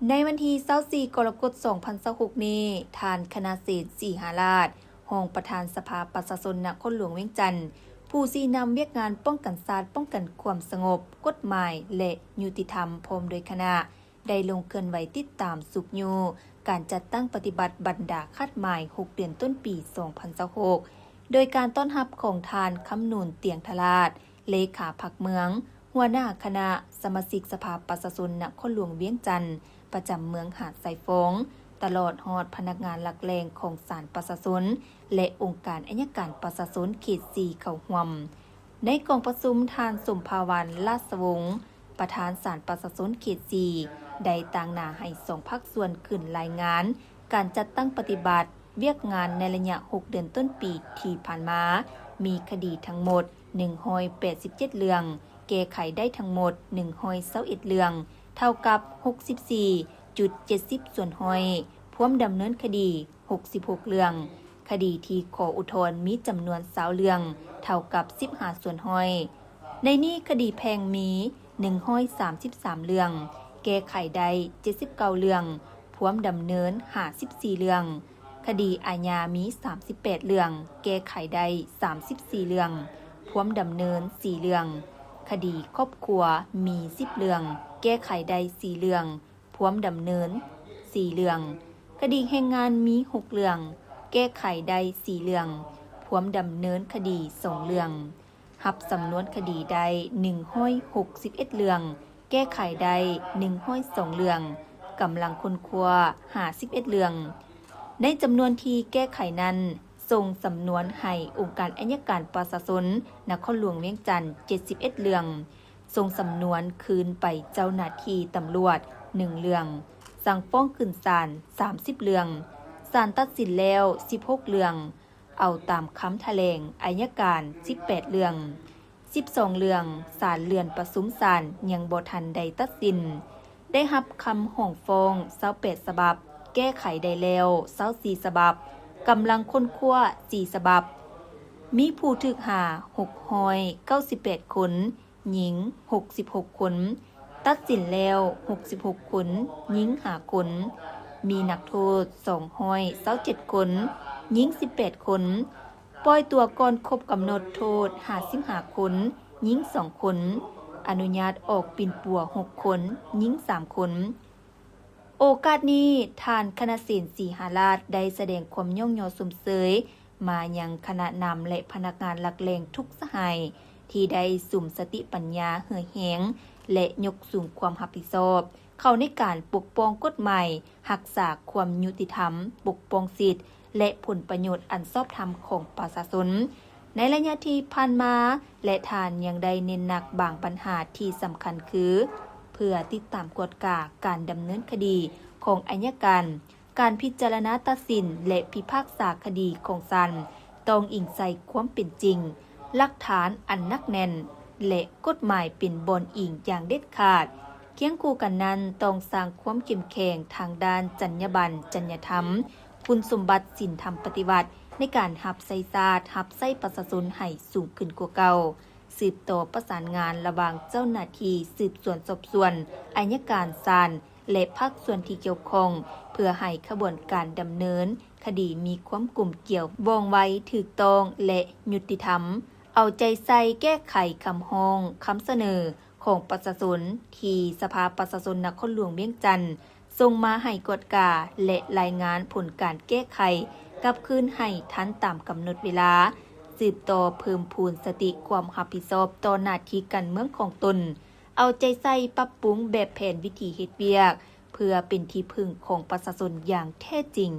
ໃນວັນທີຊາວສີ່ ກໍລະກົດ ສອງພັນຊາວຫົກນີ້, ທ່ານ ຄະນະເສນ ສີຫາລາດ, ຮອງປະທານສະພາປະຊາຊົນນະຄອນຫຼວງວຽງຈັນ, ຜູ້ຊີ້ນຳວຽກງານປ້ອງກັນຊາດ, ປ້ອງກັນຄວາມສະຫງົບ, ກົດໝາຍ ແລະ ຍຸຕິທຳ ພ້ອມດ້ວຍຄະນະ ໄດ້ລົງເຄື່ອນໄຫວຕິດຕາມຊຸກຍູ້ການຈັດຕັ້ງປະຕິບັດບັນດາຄາດໝາຍຫົກເດືອນຕົ້ນປີສອງພັນຊາວຫົກ ໂດຍການຕ້ອນຮັບຂອງທ່ານ ຄຳນູນ ຕຽງທະລາດ, ເລຂາພັກເມືອງ, ຫົວໜ້າຄະນະ, ສະມາຊິກສະພາປະຊາຊົນນະຄອນຫຼວງວຽງຈັນ ປະຈຳເມືອງຫາດຊາຍຟອງ, ຕະຫຼອດຮອດພະນັກງານຫຼັກແຫຼ່ງຂອງສານປະຊາຊົນ ແລະ ອົງການໄອຍະການປະຊາຊົນເຂດສີ່ເຂົ້າຮ່ວມ. ໃນກອງປະຊຸມ, ທ່ານ ສົມພາວັນ ລາຊະວົງ, ປະທານສານປະຊາຊົນເຂດສີ່ ໄດ້ຕາງໜ້າໃຫ້ສອງພາກສ່ວນຂຶ້ນລາຍງານການຈັດຕັ້ງປະຕິບັດວຽກງານໃນໄລຍະຫົກເດືອນຕົ້ນປີທີ່ຜ່ານມາ, ມີຄະດີທັງໝົດໜຶ່ງຮ້ອຍແປດສິບເຈັດເລື່ອງ, ແກ້ໄຂໄດ້ທັງໝົດໜຶ່ງຮ້ອຍຊາວເອັດເລື່ອງ, ເທົ່າກັບຫົກສິບສີ່ຈຸດເຈັດສິບສ່ວນຮ້ອຍ, ພວມດຳເນີນຄະດີ ຫົກສິບຫົກເລື່ອງ, ຄະດີທີ່ຂໍອຸທອນມີຈຳນວນຊາວເລື່ອງ, ເທົ່າກັບສິບຫ້າສ່ວນຮ້ອຍ. ໃນນີ້ຄະດີແພ່ງມີໜຶ່ງຮ້ອຍສາມສິບສາມເລື່ອງ, ແກ້ໄຂໄດ້ເຈັດສິບເກົ້າເລື່ອງ, ພວມດຳເນີນຫ້າສິບສີ່ເລື່ອງ, ຄະດີອາຍາມີສາມສິບແປດເລື່ອງ, ແກ້ໄຂໄດ້ສາມສິບສີ່ເລື່ອງ, ພວມດຳເນີນສີ່ເລື່ອງ, ຄະດີຄອບຄົວມີສິບເລື່ອງ, ແກ້ໄຂໄດ້ສີ່ເລື່ອງ, ພວມດຳເນີນສີ່ເລື່ອງ, ຄະດີແຮງງານມີຫົກເລື່ອງ, ແກ້ໄຂໄດ້ສີ່ເລື່ອງ, ພວມດຳເນີນຄະດີສອງເລື່ອງ, ຮັບສຳນວນຄະດີໄດ້ໜຶ່ງຮ້ອຍຫົກສິບເອັດເລື່ອງ, ແກ້ໄຂໄດ້ໜຶ່ງຮ້ອຍສອງເລື່ອງ, ກຳລັງຄົ້ນຄວ້າຫ້າສິບເອັດເລື່ອງ. ໃນຈຳນວນທີ່ແກ້ໄຂນັ້ນ, ສົ່ງສຳນວນໃຫ້ອົງການໄອຍະການປະຊາຊົນນະຄອນຫຼວງວຽງຈັນເຈັດສິບເອັດເລື່ອງ, ສົ່ງສຳນວນຄືນໄປເຈົ້າໜ້າທີ່ຕຳຫຼວດໜຶ່ງເລື່ອງ, ສັ່ງຟ້ອງຂຶ້ນສານສາມສິບເລື່ອງ, ສານຕັດສິນແລ້ວສິບຫົກເລື່ອງ, ເອົາຕາມຄຳຖະແຫຼງໄອຍະການສິບແປດເລື່ອງ, ສິບສອງເລື່ອງ ສານເລື່ອນປະຊຸມສານຍັງບໍ່ທັນໄດ້ຕັດສິນ. ໄດ້ຮັບຄຳຮ້ອງຟ້ອງຊາວແປດສະບັບ, ແກ້ໄຂໄດ້ແລ້ວຊາວສີ່ສະບັບ, ກຳລັງຄົ້ນຄວ້າສີ່ສະບັບ, ມີຜູ້ຖືກຫາຫົກຮ້ອຍເກົ້າສິບແປດຄົນ, ຍິງຫົກສິບຫົກຄົນ, ຕັດສິນແລ້ວຫົກສິບຫົກຄົນ, ຍິງຫ້າຄົນ, ມີນັກໂທດສອງຮ້ອຍຊາວເຈັດຄົນ, ຍິງສິບແປດຄົນ, ປ່ອຍຕົວກ່ອນຄົບກຳນົດໂທດຫ້າສິບຫ້າຄົນ, ຍິງສອງຄົນ, ອະນຸຍາດອອກປິ່ນປົວຫົກຄົນ, ຍິງສາມຄົນ. ໂອກາດນີ້, ທ່ານ ຄະນະເສນ ສີຫາລາດ ໄດ້ສະແດງຄວາມຍ້ອງຍໍຊົມເຊີຍມາຍັງຄະນະນຳ ແລະ ພະນັກງານຫຼັກແຫຼ່ງທຸກສະຫາຍ ທີ່ໄດ້ສຸມສະຕິປັນຍາເຫື່ອແຮງ ແລະ ຍົກສູງຄວາມຮັບຜິດຊອບ ເຂົ້າໃນການປົກປ້ອງກົດໝາຍ, ຮັກສາຄວາມຍຸຕິທຳ, ປົກປ້ອງສິດ ແລະ ຜົນປະໂຫຍດອັນຊອບທຳຂອງປະຊາຊົນ ໃນໄລຍະທີ່ຜ່ານມາ ແລະ ທ່ານຍັງໄດ້ເນັ້ນໜັກບາງບັນຫາທີ່ສຳຄັນຄື ເພື່ອຕິດຕາມກວດກາການດຳເນີນຄະດີຂອງໄອຍະການ, ການພິຈາລະນາຕັດສິນ ແລະ ພິພາກສາຄະດີຂອງສານ ຕ້ອງອີງໃສ່ຄວາມເປັນຈິງ, ຫຼັກຖານອັນໜັກແໜ້ນ ແລະ ກົດໝາຍເປັນບ່ອນອີງຢ່າງເດັດຂາດ. ຄຽງຄູ່ກັນນັ້ນ, ຕ້ອງສ້າງຄວາມເຂັ້ມແຂງທາງດ້ານຈັນຍາບັນ, ຈັນຍາທຳ, ຄຸນສົມບັດ, ສິນທຳປະຕິວັດ ໃນການຮັບໃຊ້ຊາດ, ຮັບໃຊ້ປະຊາຊົນໃຫ້ສູງຂຶ້ນກວ່າເກົ່າ, ສືບຕໍ່ປະສານງານລະຫວ່າງເຈົ້າໜ້າທີ່ສືບສວນສອບສວນ, ໄອຍະການ, ສານ ແລະ ພາກສ່ວນທີ່ກ່ຽວຂ້ອງ ເພື່ອໃຫ້ຂະບວນການດຳເນີນຄະດີມີຄວາມກົມກຽວ, ວ່ອງໄວ, ຖືກຕ້ອງ ແລະ ຍຸຕິທຳ, ເອົາໃຈໃສ່ແກ້ໄຂຄຳຮ້ອງ, ຄຳສະເໜີຂອງປະຊາຊົນ ທີ່ສະພາປະຊາຊົນນະຄອນຫຼວງວຽງຈັນ ສົ່ງມາໃຫ້ກວດກາ ແລະ ລາຍງານຜົນການແກ້ໄຂກັບຄືນໃຫ້ທັນຕາມກຳນົດເວລາ, ສືບຕໍ່ເພີ່ມພູນສະຕິຄວາມຮັບຜິດຊອບຕໍ່ໜ້າທີ່ການເມືອງຂອງຕົນ, ເອົາໃຈໃສ່ປັບປຸງແບບແຜນວິທີເຮັດວຽກ ເພື່ອເປັນທີ່ເພິ່ງຂອງປະຊາຊົນຢ່າງແທ້ຈິງ.